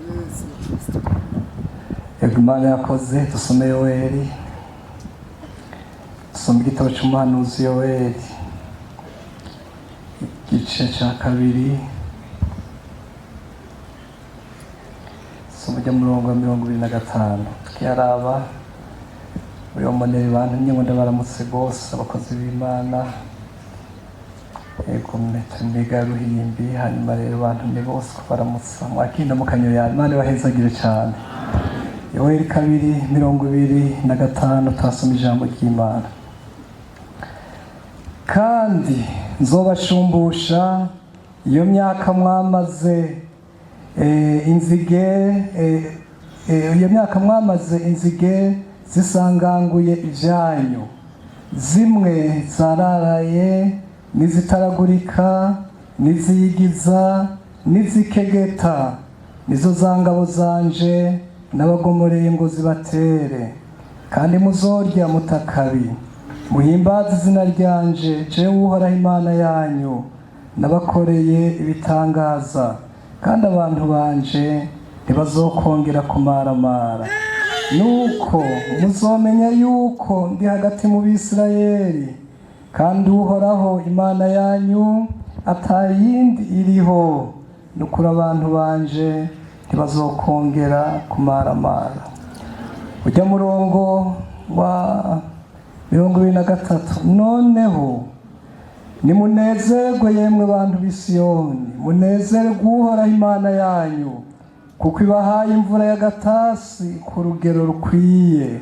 Yesu Kristo. Yego, Imana yakoze. Dusome Yoweri, dusome igitabo cy'umuhanuzi Yoweri, igice cya kabiri, dusome ujya murongo wa 25. Tukiyaraba muri moneri bantumye ngo ndabaramutse rwose, abakozi b'Imana. Yego, mwiga Ruhimbi. Hanyuma rero bantumye bose kubaramutsa, mwakinda mukanyo ya Imana ibahezagire cyane. Yoweri 2:25, turasoma ijambo ry'Imana. Kandi nzobashumbusha iyo myaka mwamaze inzige, iyo myaka mwamaze inzige zisanganguye ibyanyu, zimwe zararaye n'izitaragurika n'iziyigiza n'izikegeta, nizo za ngabo zanje n'abagomoreye ngo zibatere. Kandi muzorya mutakabi, muhimbaze izina ryanje, jewe Uhoraho Imana yanyu nabakoreye ibitangaza, kandi abantu banje ntibazokongera kumaramara. Nuko muzomenya yuko ndi hagati mu Bisirayeli, kandi Uhoraho Imana yanyu atayindi iriho. Nukuri abantu banje ntibazokongera kumaramara. Ujya murongo wa 23: noneho nimunezerwe, yemwe bantu b'Isiyoni, munezerwe Uhoraho Imana yanyu, kuko ibahaye imvura y'agatasi ku rugero rukwiye,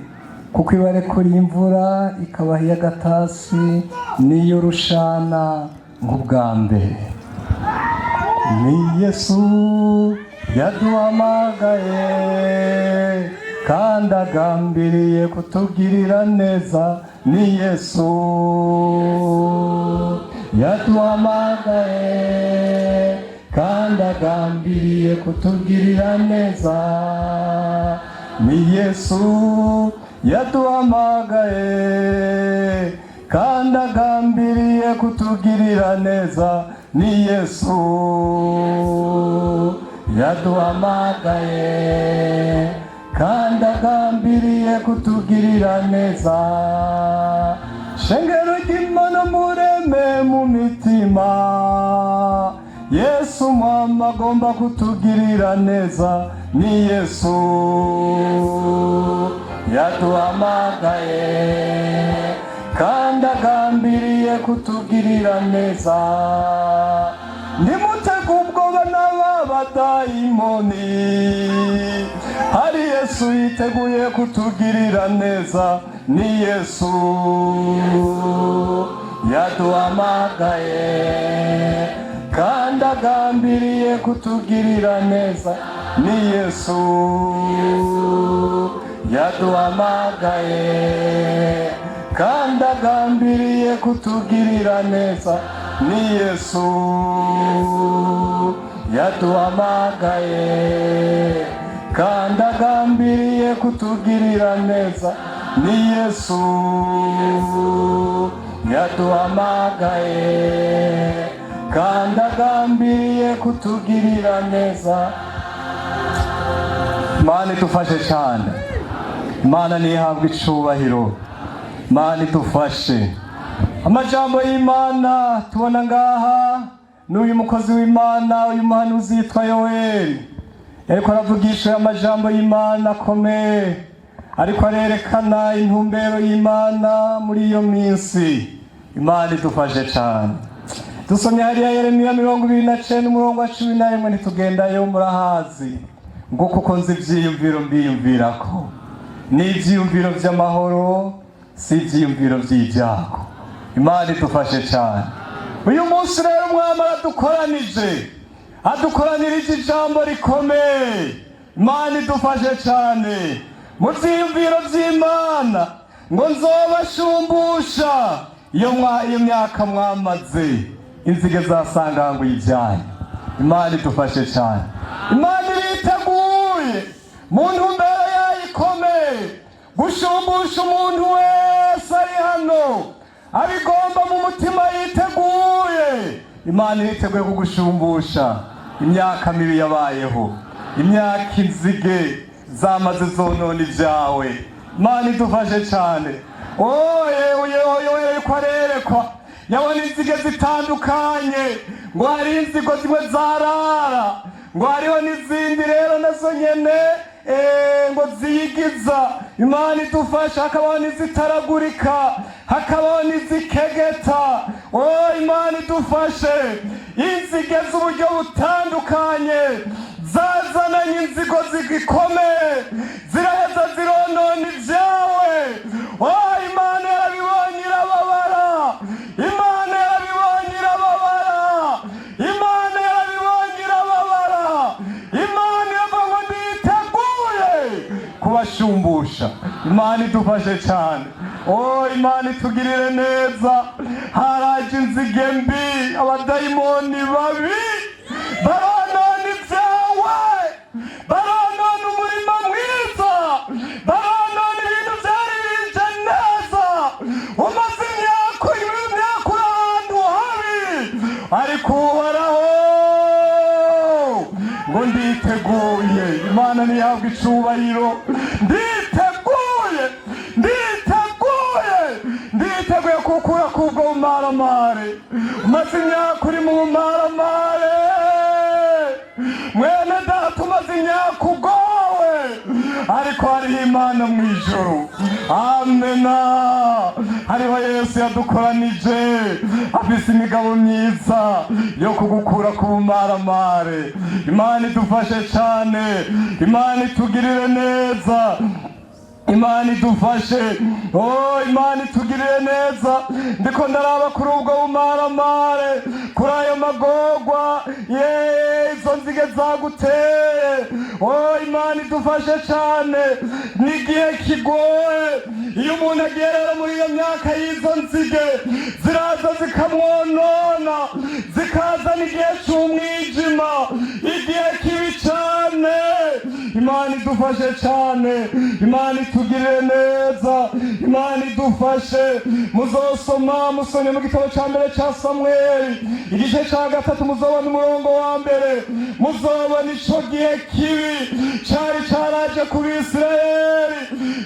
kuko ibarekuriye imvura ikabaha iy'agatasi n'iy'urushana nk'ubwa mbere. Ni Yesu yaduhamagaye kandi agambiriye kutugirira neza. Ni Yesu yaduhamagaye kandi agambiriye kutugirira neza. Ni Yesu yaduhamagaye kandi agambiriye kutugirira neza. Ni Yesu yaduhamagaye kandi agambiriye kutugirira neza. Shengero ry'Imana, mureme mu mitima, Yesu Mwami agomba kutugirira neza. Ni Yesu yaduhamagaye kandi agambiriye kutugirira neza. Nimutege ubwoba n'ababadayimoni, hari Yesu yiteguye kutugirira neza. Ni Yesu yaduhamagaye kandi agambiriye kutugirira neza. Ni Yesu yaduhamagaye kandi agambiriye kutugirira neza. Ni Yesu yaduhamagaye kandi agambiriye kutugirira neza. Ni Yesu yaduhamagaye kandi agambiriye kutugirira neza. Imana idufashe cyane. Imana ntihabwe icubahiro. Imana idufashe. Amajambo y'Imana tubona ngaha n'uyu mukozi w'Imana, uyu muhanuzi yitwa Yoweri, ariko aravugisha amajambo y'Imana akomeye, ariko arerekana intumbero y'Imana muri iyo minsi. Imana idufashe cyane. Dusomye hariya Yeremiya 29, umurongo wa 11. Ntitugendayo, murahazi. Ngo kuko nzi ivyiyumviro mbiyumvirako, ni ivyiyumviro vy'amahoro, si ivyiyumviro vy'ibyago. Imana idufashe cyane. Uyu munsi rero Umwami aradukoranije, adukoranirije ijambo rikomeye. Imana idufashe cyane. Mu vyiyumviro vy'Imana ngo nzobashumbusha iyo myaka mwamaze inzige zasanganguye ibyanyu. Imana idufashe cyane. Imana iriteguye mu ntumbero yayo ikomeye gushumbusha umuntu wese ari hano abigomba mu mutima, yiteguye. Imana iriteguye kugushumbusha imyaka mibi yabayeho. Imyaka inzige zamaze zonona ibyawe. Imana idufashe cyane. Oye, oye, yuko arerekwa, yabona inzige zitandukanye, ngo hari inzigo zimwe zarara, ngo hariho n'izindi rero nazo nyene ngo ziyigiza. Imana idufasha. Hakabaho n'izitaragurika, hakabaho n'izikegeta. Oh, Imana idufashe. Inzige z'uburyo butandukanye zazananye inzigo zigikomeye, ziraheza zironona ibyawe. Oh, Imana yarabibonye irababara. Imana yarabibonye irababara. Imana yarabibonye irababara. Imana iravuga ngo nditeguye kubashumbusha. Imana idufashe cyane. Oh, Imana itugirire neza. Haraje inzige mbi, abadayimoni babi baronona ibyawe, baronona umurima mwiza, baronona ibintu byari bije neza. Umaze imyaka, imyaka uri ahantu habi, ariko Uhoraho ngo nditeguye. Imana ntihabwe icubahiro. Nditeguye, nditeguye, nditeguye kukura kubwo bumaramare. Umaze imyaka uri mu bumaramare, mwene data, umaze imyaka ugowe, ariko hariho Imana mu ijuru. Amena. Hariho Yesu yadukoranije, afise imigabo myiza yo kugukura ku bumaramare. Imana idufashe cyane. Imana itugirire neza. Imana idufashe. Oh, Imana itugirire neza. Ndiko ndaraba kuri ubwo bumaramare, kuri ayo magorwa, ye izo nzige zaguteye. Oh, Imana idufashe cyane. N'igihe kigoye. Iyo umuntu agiye rero muri iyo myaka y'izo nzige, ziraza zikamwonona, zikazana igihe cy'umwijima, igihe kibi cyane. Imana idufashe cyane. Imana itugirire neza. Imana idufashe. Muzosoma, musomye mu gitabo cya mbere cya Samweli, igice cya 3, muzobona umurongo wa 1, muzobona ico gihe kibi cari caraje ku Bisirayeli.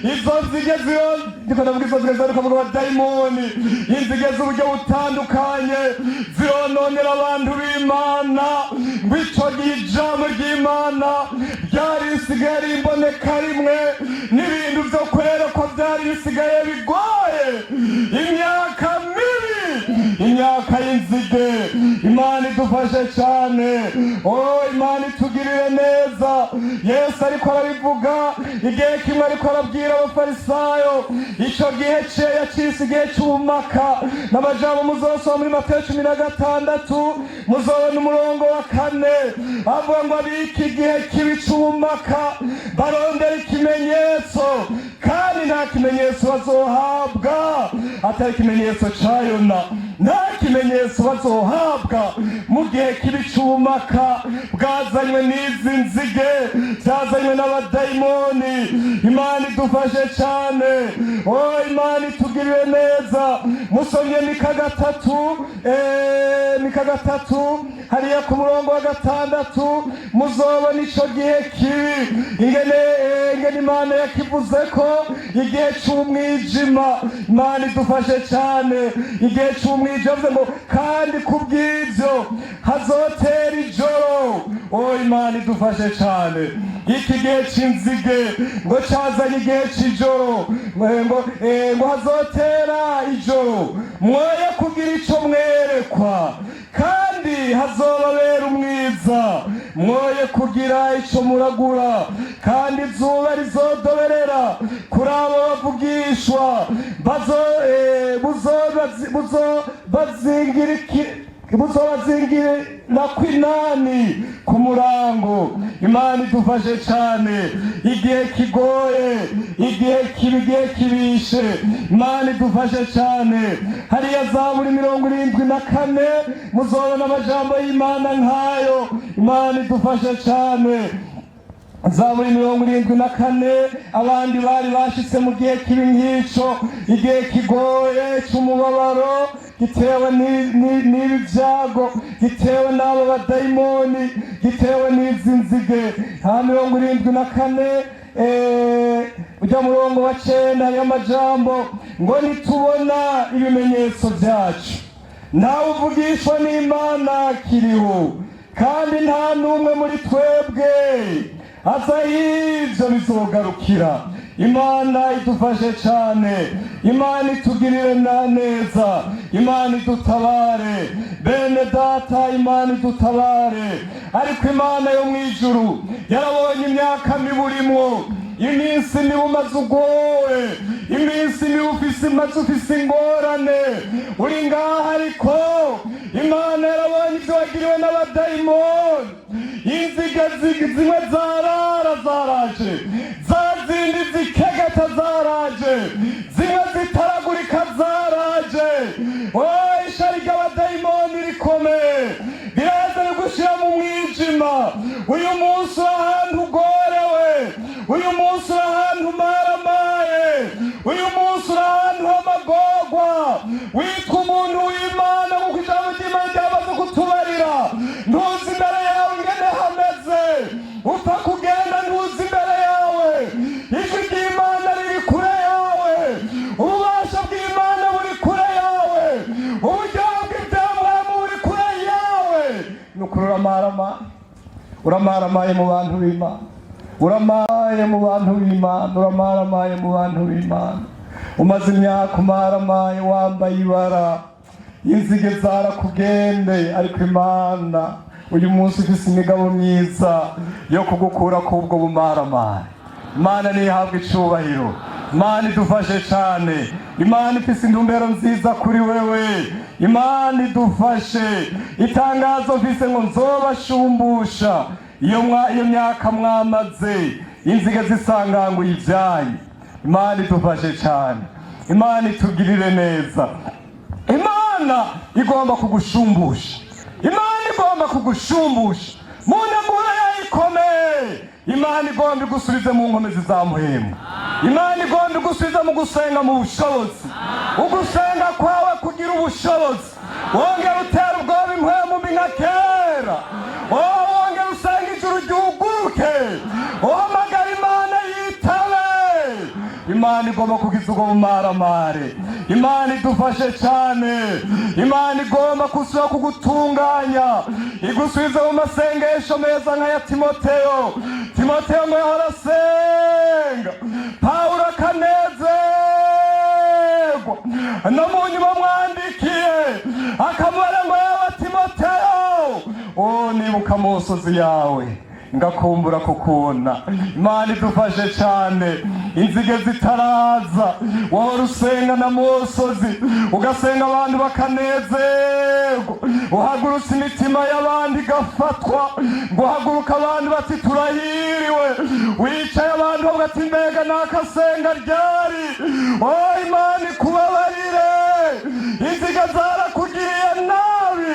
Izo nzige ziro, ndiko ndavuga izo nzige zariko kuvuga abadayimoni, inzige z'uburyo butandukanye zirononera abantu b'Imana. Ngo ico gihe ijambo ry'Imana ryari risigaye ari imboneka rimwe, n'ibintu byo kwerekwa byari bisigaye bigoye. Imyaka mibi, imyaka y'inzige. Imana idufashe cyane. Oh, Imana itugirire neza. Yesu ariko arabivuga igihe kimwe, ariko arabwira Abafarisayo icyo gihe cye yacise igihe cy'ubumaka n'amajambo. Muzosoma muri Mateyo 16, muzobona umurongo wa 4, avuga ngo abika igihe kibi cy'ubumaka barondera ikimenyetso, kandi nta kimenyetso bazohabwa atari ikimenyetso ca Yona. Nta kimenyetso bazohabwa mu gihe kibi c'ubumaka bwazanywe n'izi nzige, byazanywe n'abadayimoni. Imana idufashe cyane. Oh, Imana itugirire neza. Musomye Mika 3, Mika 3 hariya ku murongo wa 6, muzobona ico gihe kibi ingene Imana yakivuze ko igihe c'umwijima. Imana idufashe cyane. Igihe c'umwijima, yavuze ngo kandi kubw'ivyo hazotera ijoro. Oh, Imana idufashe cyane. Iki gihe c'inzige ngo cazanye igihe c'ijoro, ngo hazotera ijoro, mwoye kugira ico mwerekwa, kandi hazobabera umwiza, mwoye kugira ico muragura, kandi izuba rizodoberera kuri abo bavugishwa, bazo buzo bazingira buzobazingira kwinani ku murango. Imana idufashe cyane. Igihe kigoye, igihe kibi, igihe kibishe. Imana idufashe cyane. Hariya Zaburi 74, muzobona amajambo y'Imana nk'ayo. Imana idufashe cyane. Zaburi 74, abandi bari bashitse mu gihe kibi nk'ico, igihe kigoye c'umubabaro. Gitewe n'ibi byago, gitewe n'aba badayimoni, gitewe n'izi nzige. Nka 74, ujya murongo wa 9, hariyo amajambo ngo: "Nitubona ibimenyetso byacu, ntawe uvugishwa n'Imana kiriho, kandi nta n'umwe muri twebwe aza y'ibyo bizogarukira." Imana idufashe cyane, Imana itugirire na neza, Imana idutabare. Bene data, Imana idutabare. Ariko Imana yo mu ijuru yarabonye imyaka miburimwo, iminsi mibi umaze ugowe, iminsi mibi ufise, imaze ufise ingorane, uri ngaha. Ariko Imana yarabonye ibyo wagiriwe n'abadayimoni. Inzige zimwe zarara zaraje, za zindi zikegeta zaraje, zimwe zitaragurika zaraje. Oh, ishari ry'abadayimoni rikomeye riraza rigushira mu mwijima. Uyu munsi uri ahantu ugorewe, uyu munsi uri ahantu umaramaye, uyu munsi uri ahantu h'amagorwa. Witwa umuntu w'Imana, kuko ijambo ry'Imana ryamaze kutubarira. Ntuzi imbere yawe ingene hameze, upfa kugenda, ntuzi imbere yawe. Ijwi ry'Imana riri kure yawe, ububasha bw'Imana buri kure yawe, uburyohe bw'ibyamwamu buri kure yawe. Ni ukuri uramarama, uramaramaye mu bantu b'Imana, uramaye mu bantu b'Imana, uramaramaye mu bantu b'Imana. Umaze imyaka umaramaye, wambaye ibara, inzige zarakugendeye. Ariko Imana uyu munsi ufise imigabo myiza yo kugukura k'ubwo bumaramare. Imana ntihabwe icubahiro, Imana idufashe cyane. Imana ifise intumbero nziza kuri wewe, Imana idufashe. Itangazo mfise ngo: "Nzobashumbusha iyo myaka mwamaze inzige zisanganguye ibyanyu." Imana idufashe cyane, Imana itugirire neza. Imana igomba kugushumbusha, Imana igomba kugushumbusha mu nteguro yayo ikomeye. Imana igomba igusubize mu nkomezi za muhemu. Imana igomba igusubize mu gusenga mu bushobozi, ugusenga kwawe kugira ubushobozi, wongera utera ubwoba impwemu mbi nka kera. Wowe wongera usenga, ijuru ryuguruke, uhamagara Imana yitabe. Imana igomba kugiza ubwo bumaramare. Imana idufashe cyane. Imana igomba gusubira kugutunganya, igusubize mu masengesho meza nk'aya Timoteyo. Timoteyo ngo yahora asenga, Pawulo akanezerwa, no mu nyuma amwandikiye akamubara ngo: "Yaba Timoteyo, oh, nibuka amosozi yawe, ngakumbura kukubona." Imana idufashe cyane. Inzige zitaraza, wahora usenga na musozi, ugasenga abantu bakanezerwa, uhagurutse imitima y'abandi igafatwa, ngo uhaguruka abantu bati: "Turahiriwe." Wicaye, abantu bavuga ati: "Mbega nakasenga ryari?" Oh, Imana ikubabarire, inzige zarakugiriye nabi,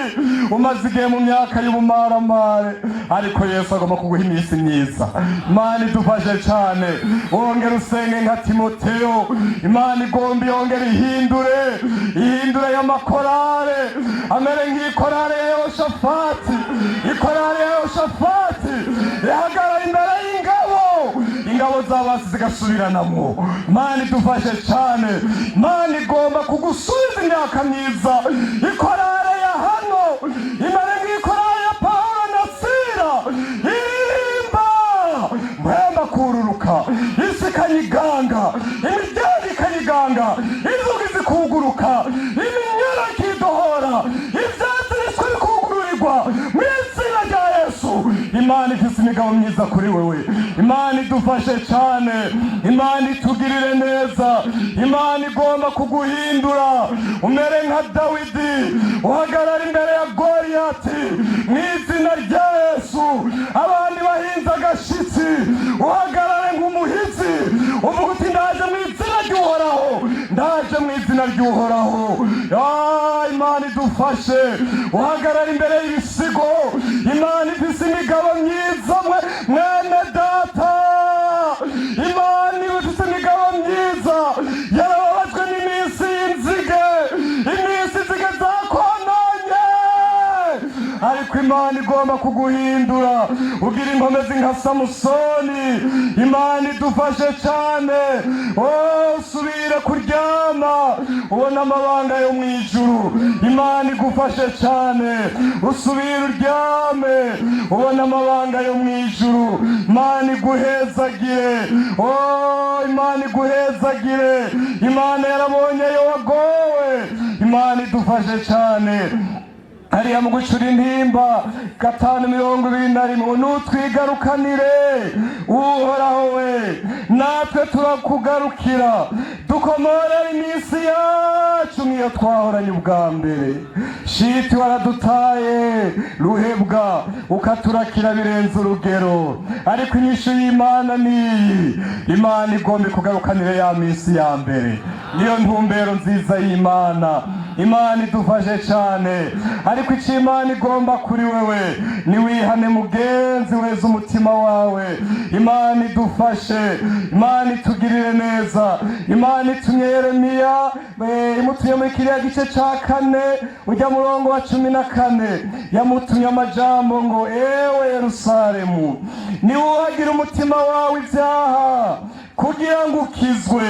umaze igihe mu myaka y'ubumaramare. Ariko Yesu agomba kuguha iminsi myiza. Imana idufashe cyane. Wongera usenge nka Timoteyo. Imana igomba yongera ihindure, ihindure y'amakorale amere nk'ikorale ya Yehoshafati. Ikorale ya Yehoshafati ihagarara imbere y'ingabo, ingabo z'abasi zigasubiranamwo. Imana idufashe cyane. Imana igomba kugusubiza imyaka myiza. Ikorale ya hano imere nk'ikorale ya Pawulo na Sila, iririmba, mpemba kururuka, isi ikanyiganga, imiryango ikanyiganga, inzugi zikuguruka, iminyoro ikidohora, ivyaziritswe bikugururirwa mu izina rya Yesu. Imana ifise imigabo myiza kuri wewe. Imana idufashe cyane, Imana itugirire neza. Imana igomba kuguhindura umere nka Dawidi, uhagarara imbere ya Goliyati mu izina rya Yesu. Abandi bahinze agashitsi, uhagarare nk'umuhizi, uvuga uti: "Ndaje mu izina ry'Uhoraho, ndaje mu izina ry'Uhoraho." Ah, Imana idufashe. Uhagarara imbere y'ibisigo. Imana ifise imigabo myiza, mwe mwene data. Imana ifise imigabo myiza. Yarababajwe n'iminsi y'inzige, iminsi inzige. Imana igomba kuguhindura ugira inkomezi nka Samusoni. Imana idufashe cyane. Oh, usubire kuryama ubona amabanga yo mu ijuru. Imana igufashe cyane, usubire uryame ubona amabanga yo mu ijuru. Imana iguhezagire. Oh, Imana iguhezagire. Imana yarabonye yo wagowe. Imana idufashe cyane. Hariya mu Gucura Intimba 5:21: "Nutwigarukanire, Uhoraho we, natwe turakugarukira, dukomorera iminsi yacu nk'iyo twahoranye ubwa mbere." Shiti waradutaye ruhebwa, ukaturakira birenze urugero, ariko inyishu y'Imana niyi: Imana igomba ikugarukanire ya minsi ya mbere. Niyo ntumbero nziza y'Imana. Imana idufashe cyane. Ariko icyo Imana igomba kuri wewe niwihane, mugenzi, weza umutima wawe. Imana idufashe, Imana itugirire neza. Imana itumye Yeremiya, imutumye muri kiriya gice cya 4, ujya murongo wa 14, yamutumye amajambo ngo: "Ewe Yerusalemu, niwuhagira umutima wawe ibyaha kugira ngo ukizwe,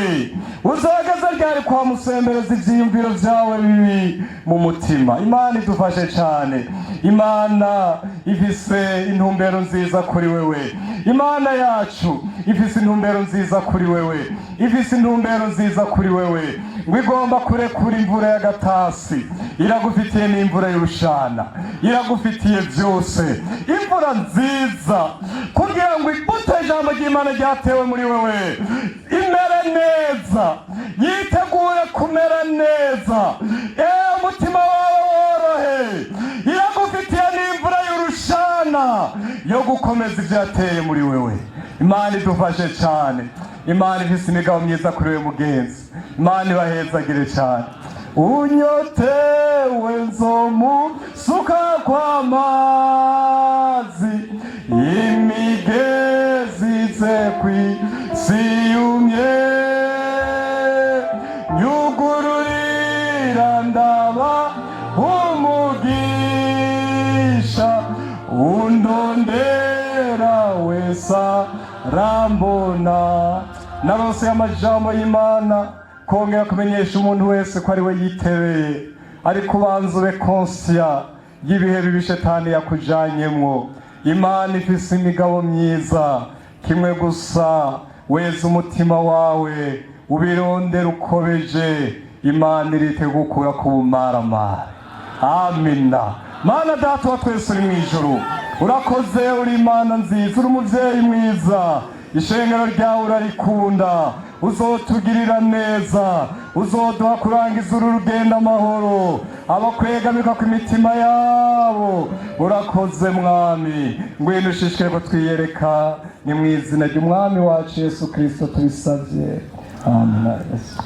uzageze ryari kwamusembereza ibyiyumviro byawe bibi mu mutima?" Imana idufashe cyane. Imana ifise intumbero nziza kuri wewe. Imana yacu ifise intumbero nziza kuri wewe, ifise intumbero nziza kuri wewe, ngo igomba kurekura imvura y'agatasi. Iragufitiye n'imvura y'urushana, iragufitiye byose, imvura nziza kugira ngo imbuto y'ijambo ry'Imana ryatewe muri wewe imere neza, yitegure kumera neza. Ewe, umutima wawe worohe. Iragufitiye n'imvura y'urushana yo gukomeza ibyo yateye muri wewe. Imana idufashe cyane. Imana ifise imigabo myiza kuri wewe, mugenzi. Imana ibahezagire cyane. Unyotewe nzomusuka kw'amazi, imigezi ize kw'isi yumye. Nyugururira ndaba umugisha, undondera wese arambona. Narose amajambo y'Imana kongera kumenyesha umuntu wese ko ari we yitebeye, ariko ubanza ube conscient y'ibihe bibi shetani yakujanyemwo. Imana ifise imigabo myiza. Kimwe gusa, weza umutima wawe, ubirondera ukobeje. Imana irite gukura ku bumaramare. Amina. Mana Data wa twese uri mu ijuru, urakoze, uri Imana nziza, uri umubyeyi mwiza. Ishengero ryawe urarikunda. Uzotugirira neza, uzoduha kurangiza uru rugendo amahoro, abakwegamika ku mitima yabo. Urakoze, Mwami. Ngwino ushishikare ko twiyereka. Ni mu izina ry'Umwami wacu Yesu Kirisito tubisabye. Amen. Yesu.